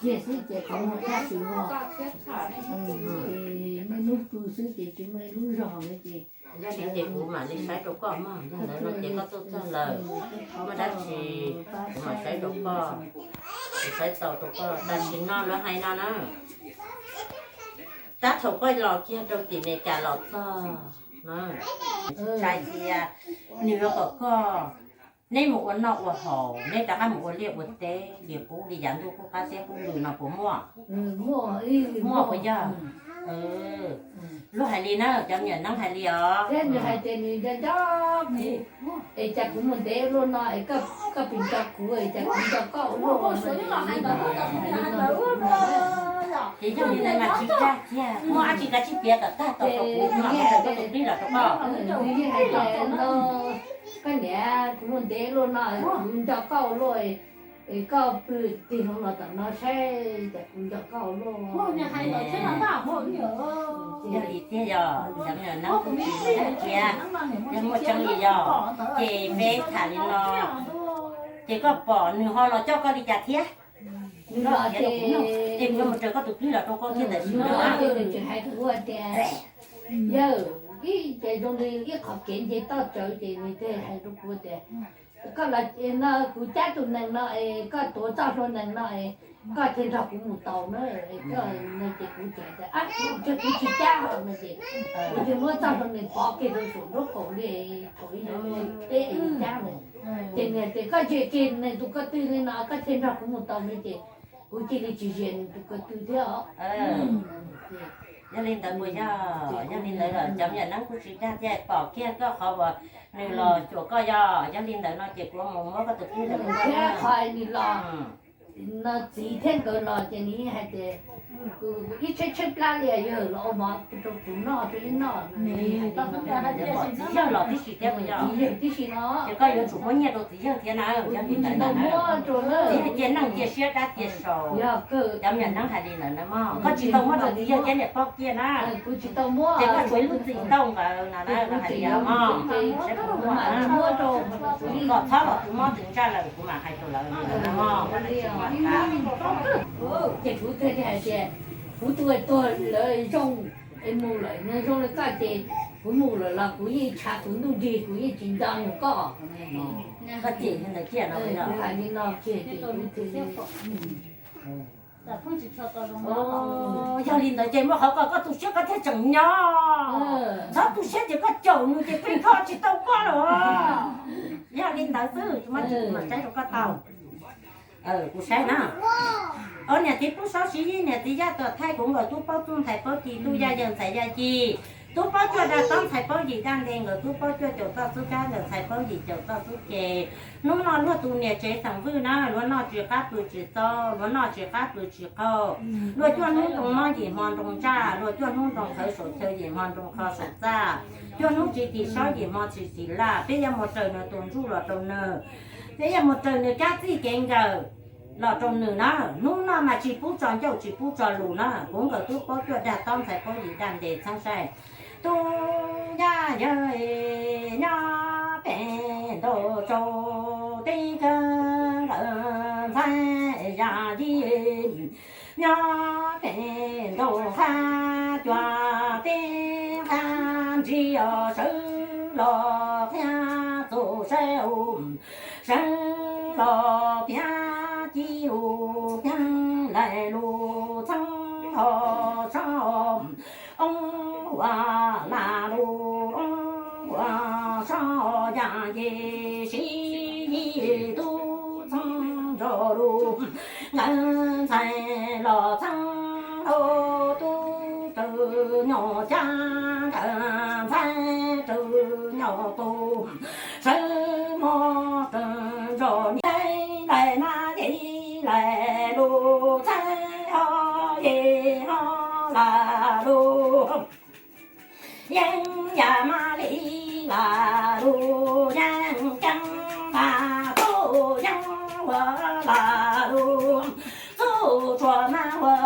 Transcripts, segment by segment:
Tiag xwb ces qhov muag tab sis vog, nej hnub pw xwb ces tsis muaj ib lub zog li ces. Yog li ces kuv mam li saib rau koj mog, yog ntawd no ces koj tuaj txog lawm, muaj dab tsi kuv mam saib rau koj, kuv saib tau rau koj. Tam sim no lawv hais no na, tab thaum koj los kiag rau tim Meskas los txog, txhais tias nws yuav kom koj, neb mus ua noj ua haus, neb rov qab mus ua liaj ua teb li qub li yav ntuj qub qab teb qub lw no puas muaj? Muaj puas yog? Luag hais li na, cov me nyuam Neeb hais li os. Es cas kuv mus ntev luaj no es koj pheej nco kuv, es cas kuv nco koj ua luaj? Ces yog li ntawd mas tsis dag kiag, muaj dab tsi kav tsij piav kom tag tau kom kuv mam mus raws koj tus plig los rau koj. Koj niam, kuv mus ntev luaj no kuv nco koj ua luaj, es koj pw tig hlo los tom no saib, cas kuv nco koj ua luaj. Yog li tiag yog, cov me nyuam Neeb kuj tsis dag kiag, yog muaj tseeb li yog, ces peb tham li no, ces koj pom nws ho los coj koj li cas thiab? Ces kuv yuav mus raws koj tus plig los rau koj thiab ntawm sis no. Nws tseem hais kuv tias, yawg, ib ces zoo li ib qhov kev nce toj tsawv ces nws thiaj hais rau kuv tias, koj los no kuv cab tus nees no es koj tuav txoj hlua nees no es koj thiaj nrog kuv mus tau na. Koj no ces kuv tseem tias, ab, kuv tsis cab no ces kuv thiaj muab txoj hlua nees pov kiag rau saum nraub qaum li, thaum ib zaug teb es cab na. Ces nws tias koj zes kiag nws tus ko tw li no koj thiaj nrog kuv mus tau no ces kuv cia li tsis zes nws tus ko tw thiab os. Yog li ntawd puas yog? Yog li ntawd los cov me nyuam Neeb kuj tsis dag thiab, pom kiag koj qhov uas nws los cuam koj yog. Yog li ntawd no ces kuv mus muab koj tus plig los rau koj thiab. Qhov nws los no txiv thiab nkawd los ces nws yeej hais tias, kuv ib tshaib tshaib plab li yawg los ua mov rau kuv noj rau ib noj. Txiv yawg los tib si thiab puas yog? Txiv yawg tib si no. Ces koj yuav tsum muab nyiaj rau txiv yawg thiab na. Yog li ntawd na, txiv yawg cia neej cia siab dab cia saud. Cov me nyuam Neeb hais li ntawd na mog, koj tsis tau muab rau txiv yawg thiab niam pog kiag na. Ces koj tshuav ib lub txim ntaub nkawd no na, koj hais li mog, saib puas muaj na. Kom txhob los tus mob tus ntsaj lawm kuv mam hais rau lawv li na mog. Ces kuv thiaj li hais tias, kuv tus tuag lawm zoo, es mus lawm zoo li koj ces kuv mus lawm los kuv yeej tshav kuv ntuj nrig, kuv yeej tsis nco nws koj. Koj cem li ntawd kiag no. Kuv hais li no kiag ces kuv thiaj li Yog li ntawd ces muaj qhov ko koj tu siab koj thiaj tseem nyob. Txhob tu siab ces koj caum nws ces pheej kho tsis tau koj lawm. Yog li ntawd xwb, tsis muaj tsis kuv mam saib rau koj tau. Kuv saib na. Ob niam txiv Pub Saub Siv Yij, niam txiv Yaj Tuam Thaij, kuv nkawm tub paub txuj ntxhais paub ci, tub Yaj Yawg ntxhais Yaj Ci, tub paub cuaj dag tob ntxhais paub yim dag nte, nkawm tub paub cuaj caum txoj xub kab, nkawm ntxhais paub yim caum txoj xub ke. Hnub no luag tus niam tsev xeem Vwj na, luag noj tsis qab pw tsis txaus, luag noj tsis qab pw tsis qaug. Luag cuaj hnub nroo mob yim hmo nroo ntsaj, luag cuaj hnub nroo qhawv saum chaw yim hmo nroo qho saum txaj. Cuaj hnub tsis tim sob yim hmo tsis tim laj. Peb yuav mus raws nws tus ntsuj los rau nws. Peb yuav mus raws nws kab txij kev nkawm los rau nws na. Hnub no mas tsis pub tso ncauj tsis pub tso lus na. Kuv nkawm tub paub cuaj dag tob ntxhais paub yim dag nte txheeb saib. Tub Yaj Yawg nyob pem ntaus tsau teb kawg nkawm ntxhais Yaj Yij nyob pem ntaus qab cuaj teb qab ntsis os sawv los qhia txuj saib os. Sawv los piav ci lus piav lais lus txheeb ho sob, oob ua lam lus oob ua sob, yam yim siv yim tub txheeb nrog lus, nkawd ntxhais los txheeb hlo tub raws nyuj cab, nkawd ntxhais raws nyuj tus, sawv mos raws nrog niam lais mas yim lais lus txheeb ho yim ho lam lus. Yeeb yam mas li lam lus, yeeb ceeb mas txuj yeeb ua lam lus, txuj tsuas mas ua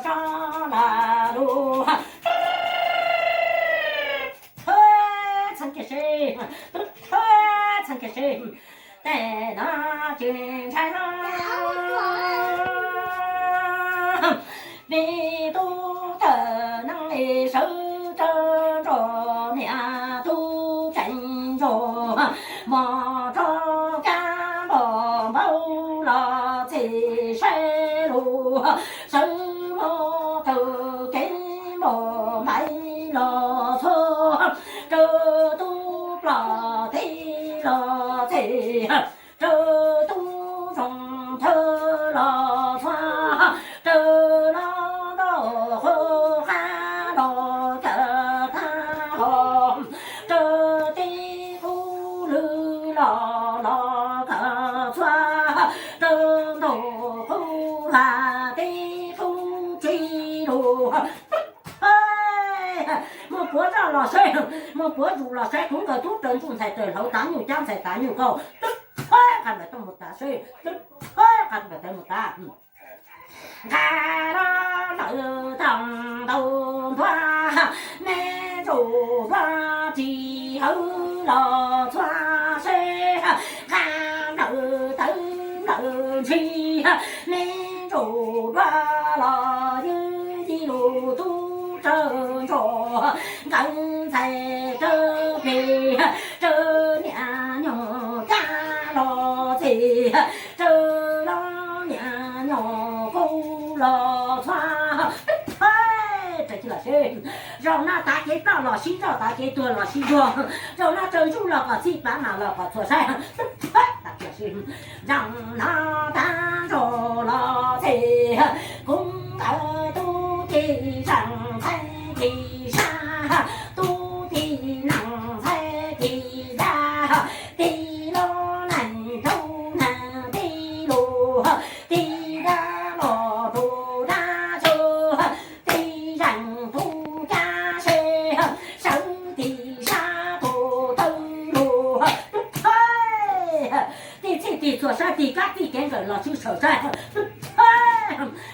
sob lam lus. Txheeb kiag seb, txheeb kiag seb, tej no tsis ntshai no. Sawv los raws kev npauj npaim los txhua, raws tub plom teb los txhij, raws tub zoov chaw los txhua, raws los ntau qhov qab los kawm tag hos, raws teb qub lwg los los kawm txhua, raws ntau qhov hlab teb qub tsis lug. Muaj puav zoj los saib, muaj puav zus los saib, kuv nkawm tub raws ntsuj ntxhais raws hlauv, tav nyuj cab ntxhais tav nyuj qaug, qab lawm tau mus tav saib, qab lawm tau mus tav. Nqa los lawm tau ntau ntuag, me ntsuj duab tsis hawb los txhua seb, nqa lawm tawv lawm ntshis, me ntsuj duab los ywj yij lug tub tsawg ntsuag, nkawd ntxhais tsawg plig, tsawg niam nyuj cab los txhij, tsawg los niam nyuj qaug los txhua. Zaum no tav kev ploj los sib zog, tav kev tuag los sib zuag, zaum no tsawg ntsuj los kom txhij, pav mas los kom txhua saib. Zaum no tav ntsuj los txhij, kuv nkawd tub tij zaum ntxhais tij sab, tub tij nees ntxhais tij zaj, tij lub neej rau neeg tij lug, tij dab los rau dab xyov, tij zeej tub cab seb, sawv tij sab tub tawg lug. Tij txhij tij txhua saib, tij kab txij kev nkawm los sib txhawm saib.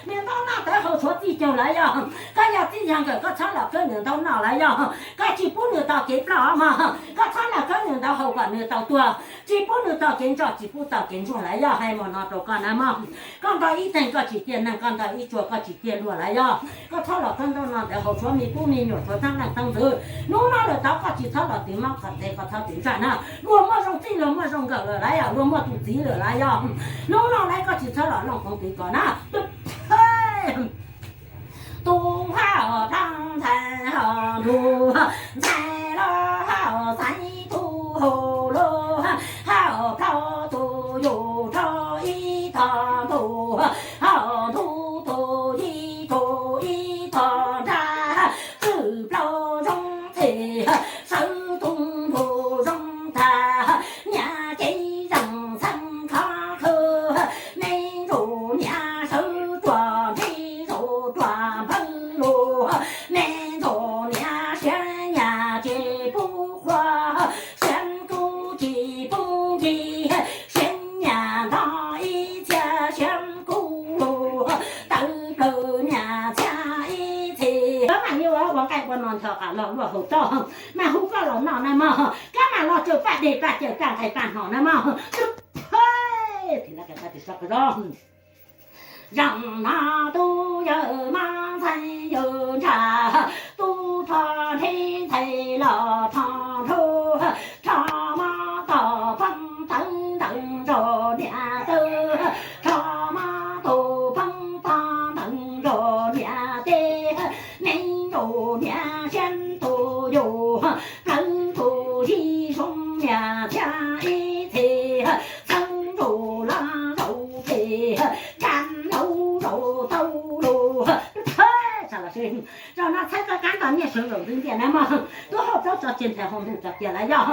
Niag ntaub noj tawv haus tshuav txij caug lawm yog, koj yog txij yog nkawm koj txhob los khawb niag ntaub noj lawm yog, koj tsis pub nws tau kev ploj mog, koj txhob los khawb niag ntaub haus kom nws tau tuag, tsis pub nws tau kev ntsoj tsis pub tau kev ntsuag lawm yog, hais mus no rau koj na mog. Koj nto ib teeg koj tsis ciaj neeg, koj nto ib tsuag koj tsis ciaj luag lawm yog, koj txhob los khawb ntaub noj ntawd haus tshuav me tub me nyuam tshuav txheeb leej txheeb ntxwv. Hnub no lawm tod koj tsis txhob los twv mob kom nthe, koj txhob twv ntsaj na. Luag muaj zoo txij luag muaj zoo nkawm lawm lawm yog, luag muaj tus txiv lawm lawm yog, hnub no lawm koj tsis txhob los looj koov twv kom na. Tub hauj plab ntxhais hauj ntuj, ntxhais los hauj xaiv tub hauj lug, hauj plab tus yug rau ib tog ntuj, hauj ntuj tus yig rau ib tog nrag, txwj plaub zoo txhij, sawv tub ntuj zoo tag, niam cev zeej xeeb khov khwb, me ntsuj niam sawv ruam ntsib zaum ruam npawg lug, me ntsuj niam siab nyam tsis pub qhuav, siab kub tsis pub ncig, siab nyam nto ib txhia siab kub lug, tawv plaws nyam txhia ib txhis. Koj mam li ua ua nqaij ua no nthos qas los luaj hauv toj, mas hu koj los noj na mog, koj mam los tsawg paj deg paj cawv paj nqaij paj hno na mog. Zaum no tub yawg mob ntxhais yawg ntsaj, tub rho nrheb ntxhais los rho nrhub, rho mob toj poob tawv ntawm nrog niam tawv, rho mob toj poob toj ntawm nrog niam teb, me nrog niam siab tus yug, plawv tus yig zoo niam txhia ib txhis, txheeb nrog los zaum pem, nrab laug zaum tau lug. Zaum no txhawb koj kab nto nyiaj sawv zaum ntxwv ntiaj na mog, tub hauj plaub tso tseg ntxhais hauj ntuj tso kiag lawm yog.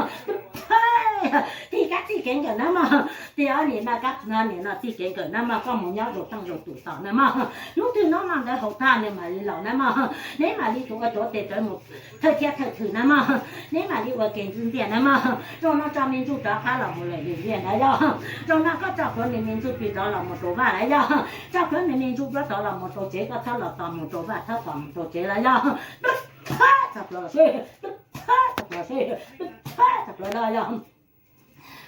Tij kab txij kev nkawm na mog, tij ob nim no kab nim no txij kev nkawm na mog, koj mus nyob zaum teej zaum tus tom na mog. Hnub twg noj noj ntawd haus tag nws mam li los na mog, neb mam li tus ua tuav tes rawv mus thawj thiab thawj thwm na mog, neb mam li ua ke ntxwv ntiaj na mog. Zaum no tso me ntsuj rov qab los mus lawm lwm ntiaj na yog, zaum no koj tso plhuav nws me ntsuj plig rov los mus rau vaj lawm yog, tso plhuav nws me ntsuj duab rov los mus rau tsev, koj txhob los tos mus rau vaj, txhob tos mus rau tsev lawm yog. Txhob plhuav seb, txhob plhuav seb, txhob plhuav los yog.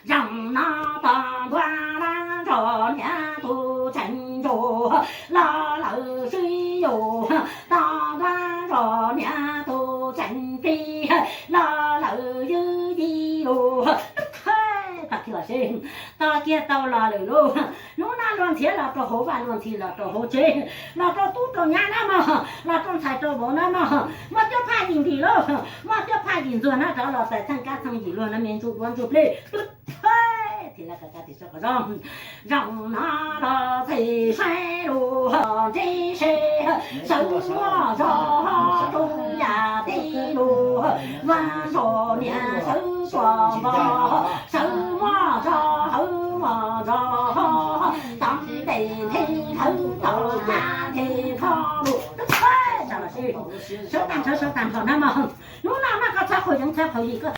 Zaum no tog ntuag lab nrog niam tus tseem ntsug, los lawm sib yug, tog ntuag nrog niam tus tseem plig, los lawm ywj yij lug. Tog Tiag tau los lawm lauj. Hnub no luag ntxhi los rau hauv vaj, luag ntxhi los rau hauv tsev, los rau tub rau nyab na mog, los rau ntxhais rau vauv na mog. Muaj cuab phaj yim ntim lauj, muaj cuab phaj yim ntxuag na rov los txais txheej kab txheej yim luag na me ntsuj duab ntsuj plig. Tub thawj, thim laj ka kab tim sab qhov zoo. Zoo no los txhim saib lus ntsib seb, sawv muaj zog rau yam tib lus, vaj ntsog niam sawv tuam vog, sawv muaj zog hawv muaj zog, tau ntes nthe hawv tau nyab nthe nrho lus. Sawv tag nrho, sawv tag nrho na mog. Hnub no mas koj txhob qhuas yeev txhob qhuas yim, koj